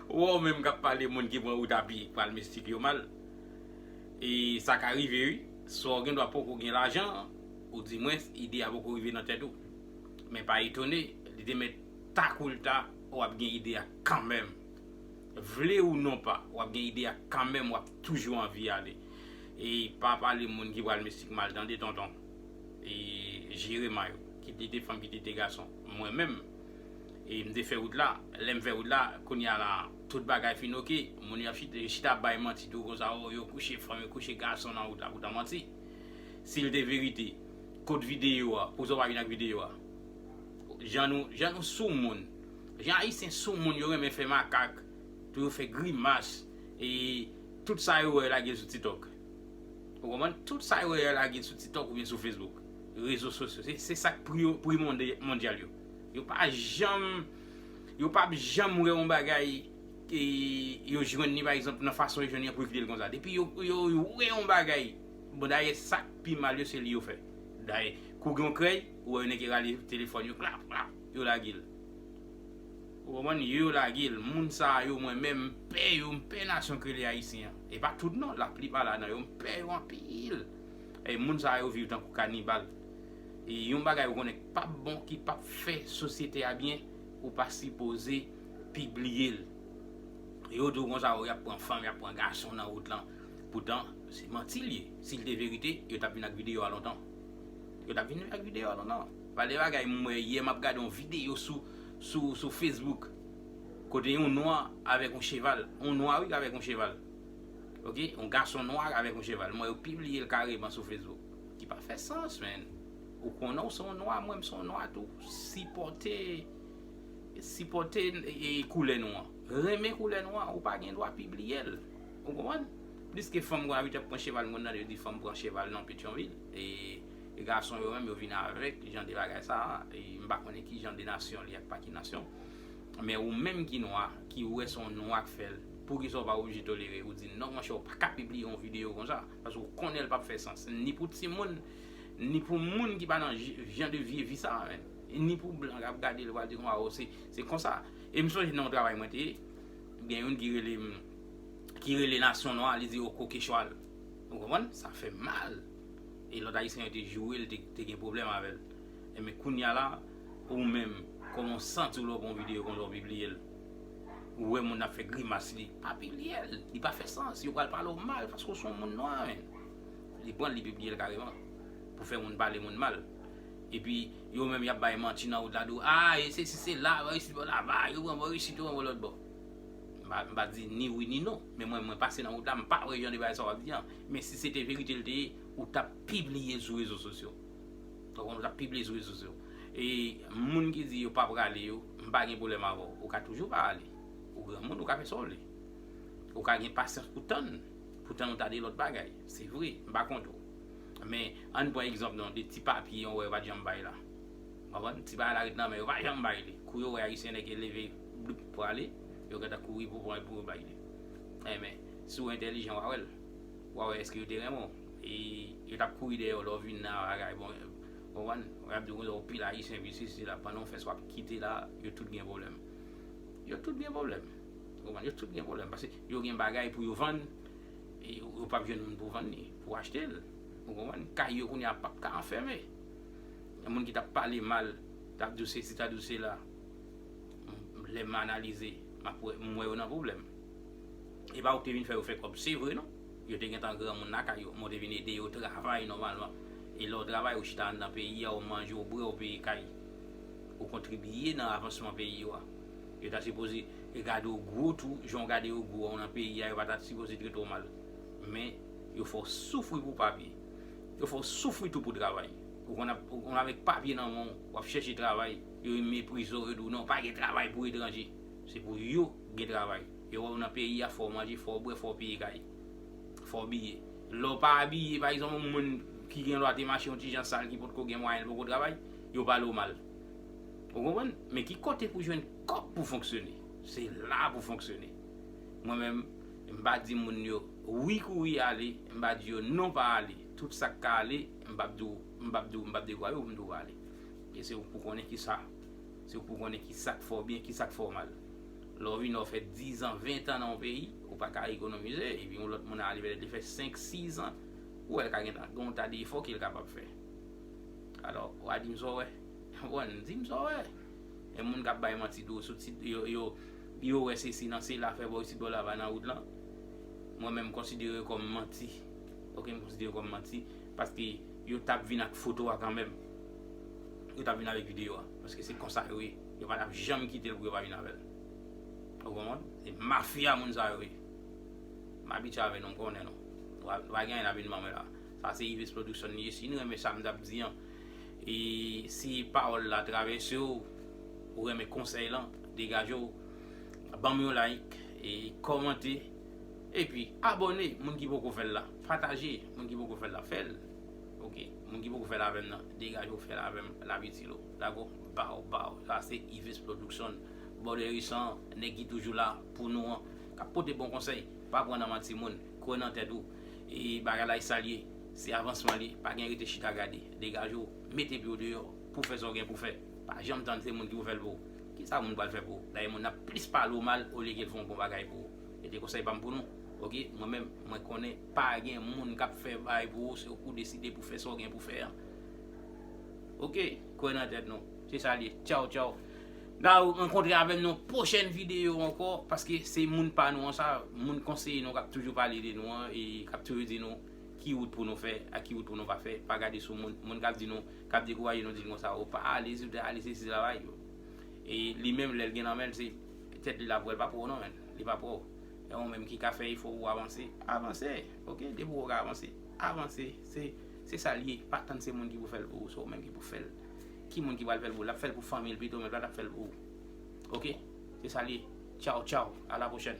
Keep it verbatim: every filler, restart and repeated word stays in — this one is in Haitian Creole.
Wè w menm k ap pale moun ki pran wout a pye k pral mistik yo mal. E sa ka rive wi. Swa w gen dwa poko gen lajan, oudimwens ide a poko rive nan tèt ou. Men pa etone, li te mèt ta kou l ta, w ap gen ide a kanmenm. Vle ou non pa, w ap gen ide a kanmenm, w ap toujou anvi ale. E pa pale moun ki pral mistik mal, tande tonton. E jere may ou. Kit li te fanm, kit li te gason. Mwen menm, e m te fè wout la. Lè m fè wout la, kounye a la, tout bagay fin oke. Moun yo ap chita, yo chita ap bay manti tou konsa, o, yo kouche fanm, yo kouche gason nan wout la, poutan manti. Si l te verite, kot videyo a, pousa w pa vin ak videyo a? Jan nou, jan nou soumoun, jan Ayisyen soumoun, yo renmen fè makak, tou yo fè grimas, e tout sa yo wè yo lage l sou TikTok. Ou konprann? Tout sa yo wè yo lage l sou TikTok oubyen sou Facebook. Rezo sosyo. Se, se sa k pri, pri monde, mondyal yo. Yo pa janm, yo p ap janm wè yon bagay, e, yo jwenn li, pa egzanp, nan fason yo jwenn li an pou yo kite l konsa. Depi yo, yo, yo wè yon bagay, bon, dayè, sa k pi mal yo, se li yo fè. Dayè, kou gen yon krèy, ou wè yo nèk yo rale telefòn yo, klap, klap, yo lage l. Ou konprann? Yo lage l. Moun sa yo, mwen menm, m pè yo, m pè nasyon k rele Ayisyen an. E pa tout non, laplipa ladan yo, m pè yo anpil. E moun sa yo viv tankou kanibal. E yon bagay ou konnen k p ap bon, ki p ap fè sosyete a byen, ou pa sipoze pibliye l. Yo di w konsa, o, y ap pran fanm, y ap pran gason nan wout lan. Poutan, se manti l ye. Si l te verite, yo t ap vin ak videyo a lontan. Yo t ap vin ak videyo a lontan. Pale bagay, m wè yè m ap gade yon videyo sou, sou, sou Facebook. Kote yon nwa avèk yon cheval. Yon nwa, wi, avèk yon cheval. Oke? Yon gason nwa avèk yon cheval. M wè yo pibliye l kareman sou Facebook. Ki pa fè sans, menn. Ou konnen w se yon nwa, mwen m se yon nwa tou. Sipòte, sipòte, e, koulè nou an. Renmen koulè nou an, ou pa gen dwa pibliye l. Ou konprann? Pliske fanm konn abitye ap pran cheval, m konn tande yo di fanm pran cheval nan Petyonvil. E, e gason yo menm, yo vin avèk jan de bagay sa a. E m pa konnen ki jan de nasyon li ak pa ki nasyon. Men ou menm ki nwa, ki wè se yon nwa k fè l, poukisa w pa oblije tolere? Ou di, non, monchè, ou pa ka pibliye yon videyo konsa. Paske ou konnen l p ap fè sans. Ni pou timoun, ni pou moun ki pa nan j-, jan de vye vi sa a, menn. Ni pou blan k ap gade l, pral di konsa, o, se, se konsa. E m sonje nan yon travay mwen te ye, gen youn ki rele m, ki rele nasyon nwa, li di, o, koke chwal. Ou konprann? Sa fè mal. E lòt Ayisyen yo te joure l, te, te gen pwoblèm avè l. Enben, kounye a la, ou menm, kòman w santi w lè w pran yon videyo konsa w pibliye l? Ou wè moun ap fè grimas li, pa pibliye l. Li pa fè sans. Yo pral pale w mal paske w se yon moun nwa, menn. Li pran l, li pibliye l kareman. Pou fè moun pale moun mal. Epi, yo menm, y ap bay manti nan wout la, di w, a, e se si se la, isit bò laba, yo pran bò isit, yo pran bò lòt bò. M pa, m pa di ni wi ni non. Men mwen, mwen pase nan wout la, m pa wè jan de bagay sa w ap di an. Men si se te verite l te ye, ou t ap pibliye l sou rezo sosyo. Ou konprann, ou t ap pibliye sou rezo sosyo. E moun ki di yo pa prale yo, m pa gen pwoblèm avè w. Ou ka toujou pa ale. Ou granmoun, ou ka fè sa w vle. Ou ka gen pasyans pou tann, pou tann ou ta de lòt bagay. Se vre, m pa kont ou. Men, ann pran egzanp non, de ti papye yon wè yo pa t janm bay la. Ou konprann? Ti bagay la ret nan men yo, pa janm bay li. Kou yo wè Ayisyen nèg yo leve, bloup, prale, yo gentan kouri pou pran l pou yo bay li. Enben, si w entèlijan, w a wè l. W a wè èske yo te renmen w. E yo t ap kouri dèyè w lè w vin nan bagay, bon, w konprann? Y ap di w konsa, w pil Ayisyen, pi sesi la, pandan w fè sa w ap kite la, yo tout gen pwoblèm. Yo tout gen pwoblèm. Ou konprann? Yo tout gen pwoblèm. Paske yo gen bagay pou yo vann, e yo, yo p ap jwenn moun pou vann li, pou achte l. Ou konprann? Kay yo kounye a p ap ka anfème. Gen moun ki t ap pale mal, t ap di w sesi, t ap di w sela. Lè m analize, m ap wè, m wè yo nan pwoblèm. E pa ou ki te vin fè yo fè kòb, se vre non. Yo te gentan granmoun lakay yo, men w te vin ede yo travay nòmalman. E lè w travay, ou chita anndan peyi a, ou manje, ou bwè, ou peye kay. Ou kontribiye nan avansman peyi yo a. Yo ta sipoze gade w gwo tou, jan w gade yo gwo a, ou nan peyi a, yo pa ta sipoze trete w mal. Men, yo fè w soufri pou papye. Yo fè w soufri tou pou travay. Ou konn ap, ou konn avèk papye nan men w, w ap chèche travay, yo meprize w, yo di w non, pa gen travay pou etranje. Se pou yo gen travay. Yo wè w nan peyi a, fò w manje, fò w bwè, fò w peye kay. Fò w abiye. Lè w pa abiye, pa egzanp, yon moun ki gen dwa te mache yon ti jan sal, ki potko gen mwayen, li poko travay, yo pale w mal. Ou konprann? Men ki kote pou jwenn kòb pou fonksyone? Se la pou fonksyone. Mwen menm, m pa di moun yo wi kouri ale, m pa di yo non pa ale. Tout sa k ka ale, m p ap di w, m p ap di w, m p ap dekouraje w pou m di w pa ale. E se ou pou konnen kisa Se pou w konnen ki sa k fè w byen, ki sa k fè w mal. Lè w vini, w fè dizan, ventan nan yon peyi, ou pa ka ekonomize, epi yon lòt moun ale pètèt li fè senk, sizan, ou wè l ka gen tan, gen yon ta de efò ke l kapab fè. Alò, w a di m sa w wè. Bon, di m sa w wè. E moun k ap bay manti tou, sou ti, yo, yo, yo wè sesi nan sela fè bò isit bò laba nan wout lan. Mwen menm, m konsidere kòm manti. Ok, m konsidere kòm manti. Paske yo t ap vin ak foto a kanmenm. Yo t ap vin avèk videyo a. Paske se konsa yo ye. Yo pa t ap janm kite l pou yo pa vin avè l. Ou konprann? Se mafya moun sa yo ye. M abitye avè nou, m konnen nou. Nou pa, nou pa gen anyen ap vin ban mwen la. Sa se Yves Production li ye. Si nou renmen sa m t ap di an, e si pawòl la travèse w, ou renmen konsèy lan, degaje w, ban m yon like, e kòmante, epi abòne, moun ki poko fè l la, pataje, moun ki poko fè l la, fè l. Ok, moun ki poko fè l avè m nan, degaje w, fè l avè m, l ap itil ou. Dakò? Baw, baw. Sa se Yves Production. Bòdè Risan, nèg ki toujou la pou nou an, k ap pote bon konsèy. Pa pran nan manti moun, kwè nan tèt ou. E bagay la, e sa l ye, se avansman li, pa gen rete chita gade. Degaje w, mete pye w deyò, pou fè sa w gen pou fè. Pa janm tann se moun ki pou fè l pou ou. Kisa moun pral fè pou ou? Dayè moun nan ap plis pale w mal olye ke l fè yon bon bagay pou ou. E te konsèy pa m pou nou. Ok, mwen menm, mwen konnen pa gen moun k ap fè bagay pou ou, se ou k deside pou fè sa w gen pou fè an. Ok, kwè nan tèt nou. Se sa l ye. Tchaw, tchaw. N a rankontre avè m nan yon pwochèn videyo ankò, paske se moun pa nou an sa, moun konseye nou k ap toujou pale de nou an, e k ap toujou di nou ki wout pou nou fè, ak ki wout pou nou pa fè. Pa gade sou moun, moun k ap di nou, k ap dekouraje nou, di nou konsa, o pa ale, si w te ale, se si travay yo. E li menm, lè l gen nan men l, se tèt li l ap wè, l pa pou w non, menn. Li pa pou w. E ou menm ki ka fè efò pou w avanse, avanse. Ok, depi w ka avanse, avanse. Se, se sa l ye. Pa tann se moun ki pou fè l pou ou, se ou menm ki pou fè l. Ki moun ki pral fè l pou ou? L ap fè l pou fanmi l pito, men l pa t ap fè l pou ou. Ok? Se sa l ye. Tchaw, tchaw. A la pwochèn.